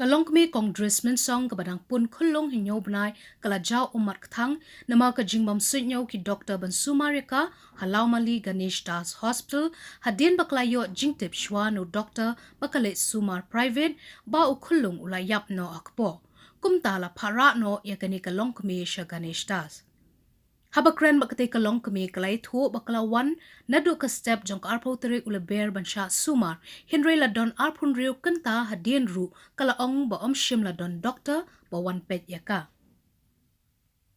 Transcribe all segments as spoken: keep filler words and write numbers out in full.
Ka longkmie Kong Dris Mynsong kaba dang pun khyllung hynñiew bnai ka la jaw ummat kthang namar ka jingbym suidñiew ki doktor ban sumar ïa ka ha Lawmali Ganesh Das Hospital hadien ba ka la ïoh jingtip shuwa na u doktor ba ka leit sumar private ba u khyllung u la ïap noh ha kpoh. Kumta la phah rah noh ïa kane ka longkmie sha Ganesh Das. Haba kren bad katei ka longkmie ka la ïathuh ba ka la wan naduh ka step jong ka arphew tarik u Lber ban shah sumar, hynrei la don arphew hynriew kynta hadien ruh ka la ong ba ym shym la don doktor ba wan peit ïa ka.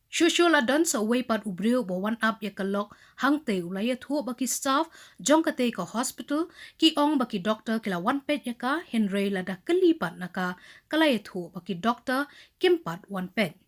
Shuh shuh la don sa uwei pat u briew ba wan ap ïa ka lok, hangtei u la ïathuh ba ki staff jong katei ka hospital ki ong ba ki doktor ki la wan peit ïa ka, hynrei lada kylli pat na ka, ka la ïathuh ba ki doktor kim pat wan peit.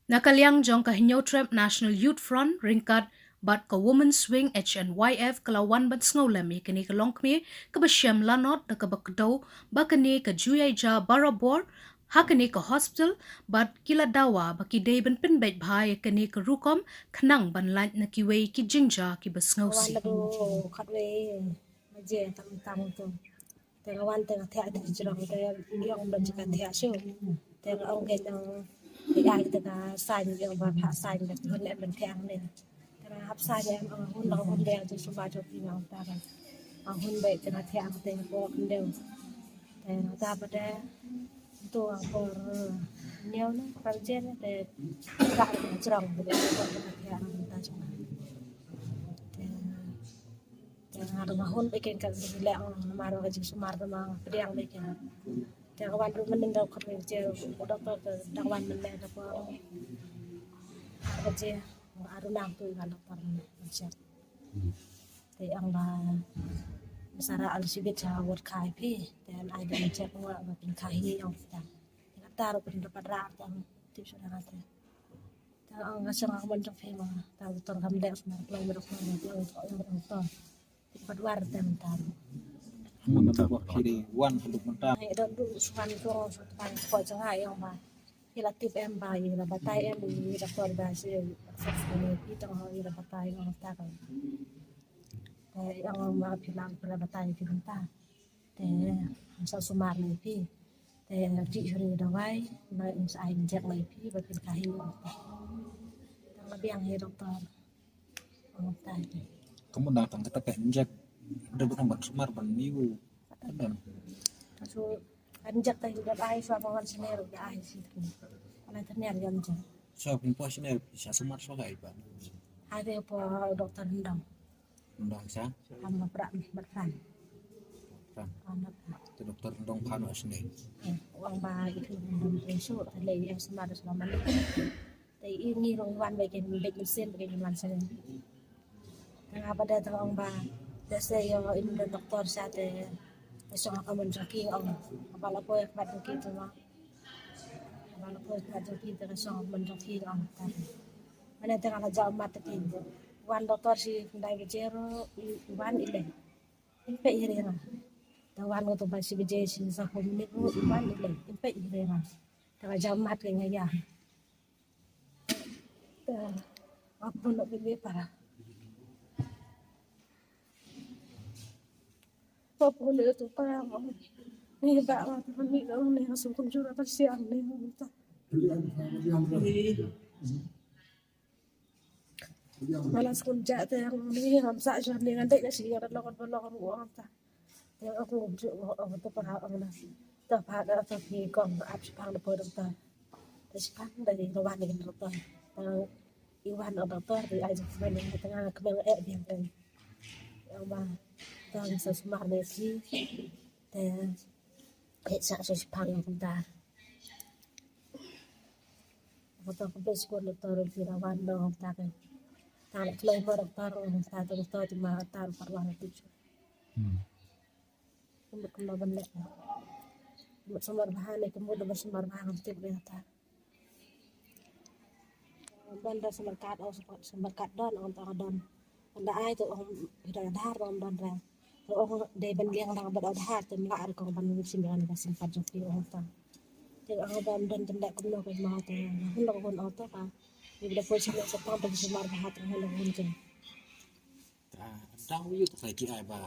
Na ka liang jong ka Hynñiewtrep National Youth Front ryngkat bad ka Women's Wing H N Y F ka la wan ban sngewlem ïa kane ka longkmie kaba shem lanot da kaba kdew ba kane ka ju ïai jia barabor ha kane ka hospital bad ki la dawa ba ki dei ban pynbeit bha ïa kane ka rukom khnang ban lait na kiwei ki jingjia kiba sngewsih. Wan da du khatwei baje tam tam tu. Te nga wan te nga thiah te jrong te ïong ba jaka thiah shu. Te nga ong ke nang ïa te ka sign ïong ba pha sign ba hun em ban thiah ne. Te nga hap sign em ong hun long hun de tu suba jo pi nga ong ta ba. Ong hun ba te nga thiah te bo kun de. Te nga ta ba de tu ong por neo na kal jen te ka jrong ba de ko ta thiah ta jrong. Te Te nga ruh nga hun beit kein ka leh ong namar ka jingsumar te ma pdiang beit kein. Te nga wan ruh mynnin da khot beit je u doktor te dang wan mynne da por ar baje nga ruh nang tu ka doktor mynne. Te ong ba sara al shibit ha ward kha ïa phi te an ai da check nga ba phin kha hi ong ta. Te kata ruh phin dapat rah te ong tip shu da nga te. Ta ong nga shong ha mon jong phi ma ta doktor kam dei sumar kloi ma doktor ma kloi ma doktor. Ti pat war tem ta. Mun ta bok kiri wan haduk mun ta. Ai don du suan ko suan ko jong ai ong ba. Ila tip em ba ila batai em ila doktor ba si pi tong ila batai ong ta ka. Ta ong ma phi lang phi la batai phi ta. Te sa sumar ne phi. Te ti hri dawai ba in sa ai injek lai phi ba phin kha hi. Tang la biang hi doktor. Ong tai. Kamu na tang kata ka injek da ba tang ban sumar ban niu. Kadan. Su injek tai da ai sa ba wan sene ru da ai si. Ala tanya ga injek. Sa pin po sene sa sumar sa ga ai ba. Ai de po doktor ndam. Ndong sa? Am ba pra ba pran. Pran. Am ba pran. Te doktor ndong phan wa sene. Eh, ong ba itu ndong su te le ya sumar da sumar. Te i ngi rong wan ba ken bek mesin ba ken wan sene. Tang ba da tang ong ba da se yo in da doktor sa te. Te song ka mon joki ong. Ba la ko ya ba joki tu ma. Ba la ko ya ba joki te song mon joki ong ta. Mane te nga la jaw mat te. Wan doktor shi ndai baje ru wan ile. Impe ire nga. Te wan ko to ba shi baje shi sa ko minit ru wan ile. Impe ire nga. Te nga jaw mat ke nga ya. Te apa nak bebe para. Apa nak tu para. Ni ba ma tu ni ni sum kun jura ta siang ni ta. Mala skul ja te ang ni ngam sa jan ni ngan dei na si ngan lok ba lok ruh ang ta. Te aku ju aku tu pa ang na. Ta pa da ta phi kong ap si pang da po da ta. Ta si pang da ni wan ni da ta. Ta i wan da ta ri ai ja ni ta nga kmen e biang te. Ang ba ta sa sumar ne phi. Te e sa sa si pang da ta. Doktor ka bes ko doktor ki rawan no ta ke. Ta le kloi mo doktor ta to doktor ti ma ta par wan ti. Hmm. Kumut kumut ban le. Kumut sumar bahan ne kumut ban sumar bahan ti be ta. Ban da sumar kat o sumar kat don on ta don. Anda ai tu ong ida dhar ong don re. Ong dei ban liang dang bad dhar te mla ar kong ban sim ban ba sim pat jong phi ong ta. Te ong ban don tenda kumno ko ma te. Hun lo hun ong ta ka. Ni bda poi sim sa pang ban sumar ba hat hun lo hun ke. Ta dang yu ta ki ai ba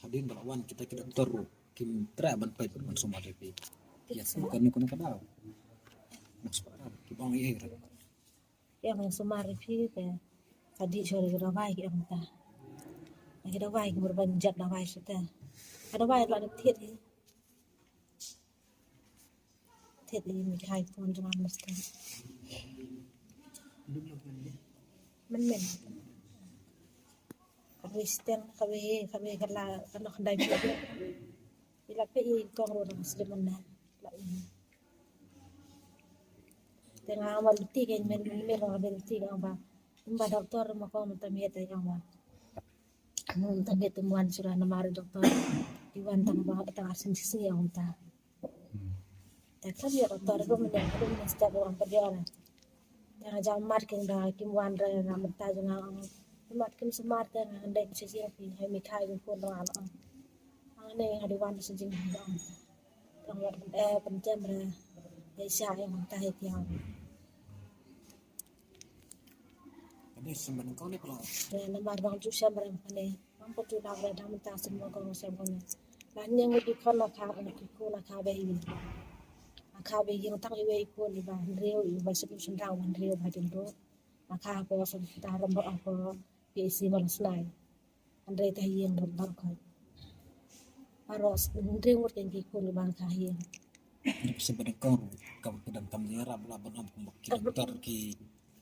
hadin ba wan kita ki doktor ru kim tra ban pait ban sumar de phi. Yes, bukan ni kuna kada. Nak sepakat. Ki bang iya kira. Ki ong sumar ïa phi te. Ka dih shuwa ki dawai ki ong ta. Ki dawai ki mur ban jat dawai shuwa te. Ka dawai la da thied hi. Thied hi mi khai phone jong nga mesti. Men men. Ka wei steng, ka wei, ka wei ka la, ka nok dai phi. Ila phi i kong ro dang slim na. La i. Te nga ma luti ke men men ro ben luti nga ba. Ba doktor ma ko ma ta miet te nga ba. Ma ta miet te wan sura na mari doktor. Iwan tang ba tang asin sisi nga ta. Te kam ïa doktor ko men ko men step wan pa dia na. Te nga jam mat ken ba kim wan re nga mynta jong nga. Mat kim sumar te nga ndai sisi phi hai mi khai ko wan. Ang ne nga di wan sisi nga. Tang wat eh pynjem re. Dei sha ïa mynta hi tiang. Kane symbai nyngkong ne pla. Namar bang ju symbai kane. Bang ko ju na re dang mynta symbai nyngkong symbai kane. La nyang di khon na kha ki ko na kha be hi. Na kha be ïing tang iwei i ko ni ba hynriew i ba shu shu dang hynriew ba ding do. Na kha ko shu ta ram ba ko. Pi isi ma la snai. Hynrei ta hieng dot dot ko. Aro hynrei ngut ken ki kun ban ka hieng. Symbai nyngkong kam ka dang kam ïa rap la ban am kum ki doktor ki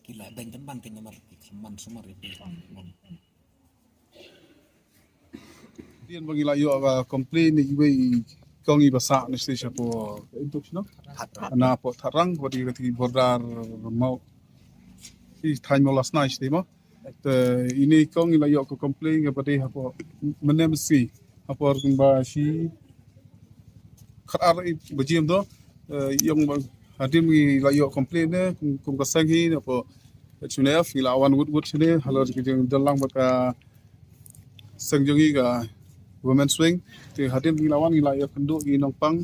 ki la dang kan ban ken namar ki man sumar ri. Dien ba ngi la ïoh ka complain ni iwei i kong i ba sah ni station po. Intuk sino? Thadrang. Na po Thadrang ba di ka ti border mau. I thaiñ mo la snai station mo. Te ine i kong i la ïoh ka complain ka ba di hapo. Mene mesti hapo kum ba shi khat ar i ba jiem do. Ïong ba hadien ngi la ïoh complain ne kum, kum ka seng hi hapo. Chune ngi la wan wut wut shine halor ki jingdon lang bad ka seng jong ngi ka women's wing. Te hadien ngi la wan ngi la ïakynduh ïa i nongpang.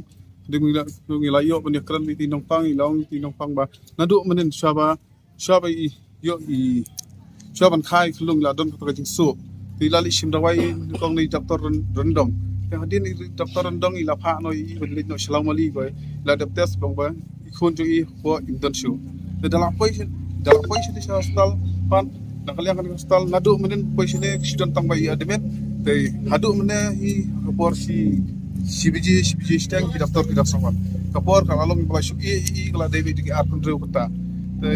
Hadien ngi la, ngi la ïoh ban ïakren ïa i nongpang, i la ong ïa i nongpang ba naduh mynnin shuwa ba, shuwa ba i ïoh i shuwa ban kha i khyllung la don kata ka jingsuk. Te i la leit shim dawai i kong na i doktor Ren-, Rendong. Te hadien i doktor Rendong i la phah noh ïa i ban leit noh sha Lawmali ko i la dep test bang ba i khun jong i hapoh im don shuh. Te da la poi sha, da la poi sha hospital pan, na ka liang ka hospital naduh mynnin poi shane shi don tang ba i admit. Te haduh mynne hi ka por shi, shi baje, shi baje shiteng ki doktor ki dang sah wan. Ka por ka la long ba la shu ïeh ïeh ka la dei beit ki ar pynriew kynta. Te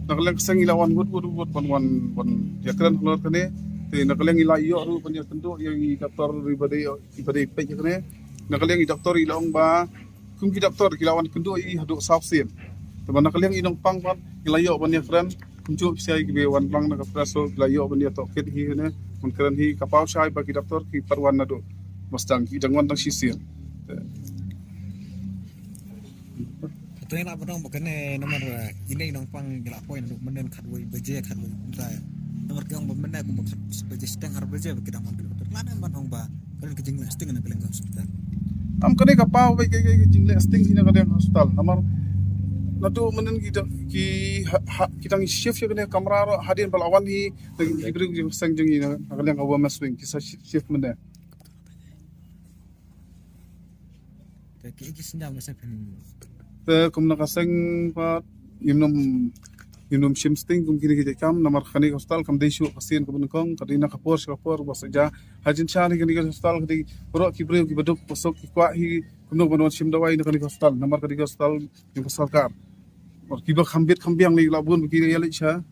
na ka liang ka seng i la wan wut wut wut ban wan ban ïakren halor kane. Te na ka liang i la ïoh ruh ban ïakynduh ïa i doktor i ba dei, i ba dei peit ïa kane. Na ka liang i doktor i la ong ba kum ki doktor ki la wan kynduh ïa i haduh saw sien. Te ba na ka liang i nongpang pat ki la ïoh ban ïakren kumjuh pisa i ki ba wan lang na ka press ki la ïoh ban ïatoh kit hi ne ban kren hi ka paw shai ba ki doktor ki pat wan naduh ba sdang ki dang wan tang shisien. Te Te nga la ba dang ba kane namar ine i nongpang ki la poi naduh mynnin khatwei baje khatwei kynta. Namar ki ong ba mynne kumba khat baje shiteng ar baje ba ki dang wan ki doktor. Lane ban ong ba kane ka jingleh sting na ka liang ka hospital. Tam kane ka paw ba ka, ka, ka jingleh sting hi na ka liang hospital. Namar naduh mynnin ki da-, ki ha, ha, ki dang shift ïa kane ka kamra ruh hadien ba la wan hi na ki briew ki seng jong i na, na ka liang ka women's wing ki sa shi-, shift mynne. Te ki, ki sñiaw nga sa phin. Te kum na ka seng pat ngim nym, ngim nym shim sting kum kine ki jait kam namar kane ka hospital kam dei shuh ka sien kaba nyngkong ka dei na ka por sha ka por ba sa ja. Ha jingshisha kane ka hospital ka dei baroh ki briew kiba duk ba suk ki kwah hi kumno ban wan shim dawai na kane ka hospital namar kane ka hospital jong ka sorkar. Bad kiba kham bit kham biang ne la bun ba ki ïaleit sha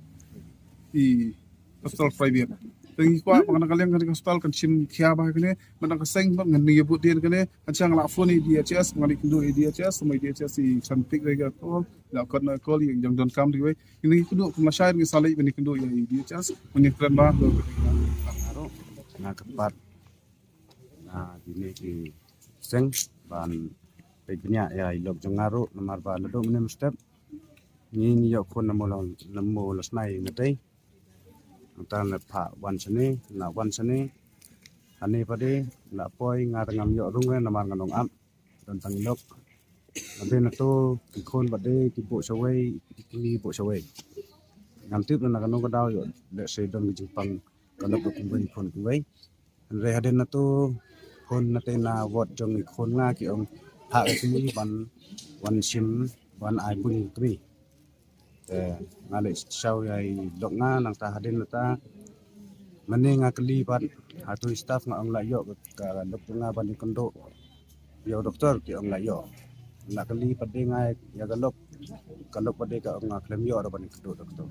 i hospital private. Te ngi kwah ba na ka liang kane ka hospital kan shim khia ba kane, ba na ka seng ba ngan ïa bud dien kane, kan shang la phone i D H S, ngan ïa kynduh i D H S, ma i D H S i kan pick re ka call, la kot na call i jong donkam di wei. Ngi kynduh kum lashai ngi sa leit ban ïa kynduh ïa i D H S, ngan ïa kren ba. Aro, na ka pat, na kine ki seng ban peit bniah ïa i lok jong nga ruh, namar ba naduh mynne mynstep ngi, ngi ïoh khun na mo la, na mo la snai na tei. Nangta na phah wan shane, na wan shane. Hane pat de la poi nga te ngam ïoh rung re namar ngan ong ap. Don tang i lok. Hynrei nato ki khun pat de ki buh shawei, ki kmie buh shawei. Ngam tip na kano ka daw ïoh lehse don ki jingpang ka lok ka kumwei khun kumwei. Hynrei hadien nato khun na te na ward jong i khun nga ki ong phah ka kmie ban Wan shim, wan ai buiñ kmie. Te nga leh shaw ïa i lok nga nangta hadien nangta. Mane nga kylli pat ha tu i staff nga ong la ïoh ka lok nga ban ïakynduh ïa u doktor, ki ong la ïoh. Nga kylli pat de nga ïa ka lok, ka lok pat de ka ong nga khlem ïoh ruh ban ïakynduh doktor.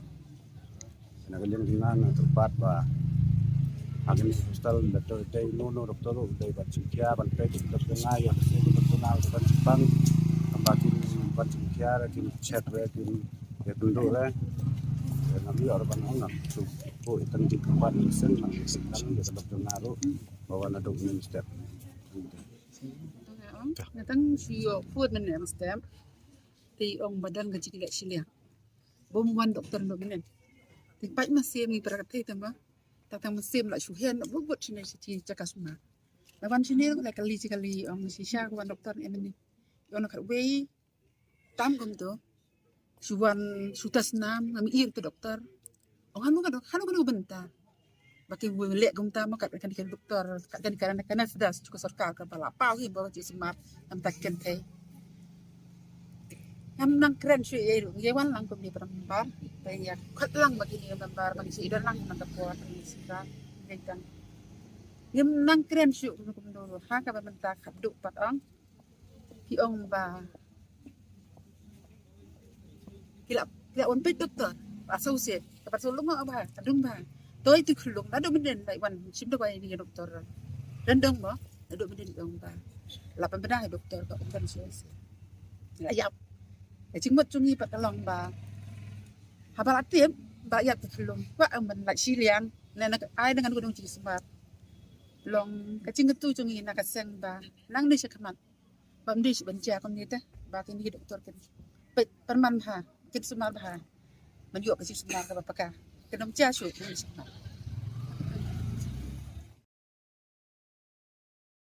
Na ka liang jong nga nga kyrpad ba ha kane ka hospital lada dei no no doktor ruh dei ban jingkhia ban peit ïa ka lok jong nga, ïa ka lok jong nga ban jingpang. Tang ba kin ban jingkhia re, kin chet re, kin ïakynduh re. Te ngam ïoh ruh ban ong, ngam shu buh tang jingkyrpad mynsiem, ngam shu tang ïa ka lok jong nga ruh ba wan naduh mynstep. Nga tang shu ïoh pud mynne mynstep. Te ong ba don ka jingleh shiliang. Bym wan doktor naduh mynne. Te pait mynsiem ngi para ka thei tang ba. Tang tang mynsiem la shu hen bud bud shane shi jaka sumar. La wan shane la kali shi kali, ong shisha ka wan doktor em ni. Ong na khatwei tam kumto. Shu wan shu test nam ngam ïoh te doktor. Ong hanu ka dok, hanu ka dok bynta. Ba ki wei leh kumta ma kat kan kan doktor, kat kan kan kan sda shu ka sorkar ka ba la paw hi ba shu sumar nam ta kan thei. Ngam nang kren shu ïa ruh, ïa wan lang kum ni para member. Ba ïa khot lang ba ki ni member ba ki shu ïa don lang man ta por ni sida. Ngam nang kren shu kum kum do ha ka ba mynta khap duk pat ong. Ki ong ba ki la, ki la wan peit doktor ba saw se ka ba saw lung ba ka dung ba. Toi tu khulung naduh mynne la wan shim da bai ni doktor. Dan dong ba naduh mynne ong ba la pynbna doktor ka ong ban saw se. La ïap. Ka jingmut jong ngi pat ka long ba haba la tip ba ïap tu khulung ba ong ban la shiliang. Na na ai dengan gunung jingsumar. Long ka jingkyntu jong ngi na ka seng ba nang ni sha khmat. Bym dei shu ban jia kumne te ba kine ki doktor kin peit pynman bha, kin sumar bha. Ban ïoh ka jingsumar kaba paka. Kin ym jia shu ban sumar.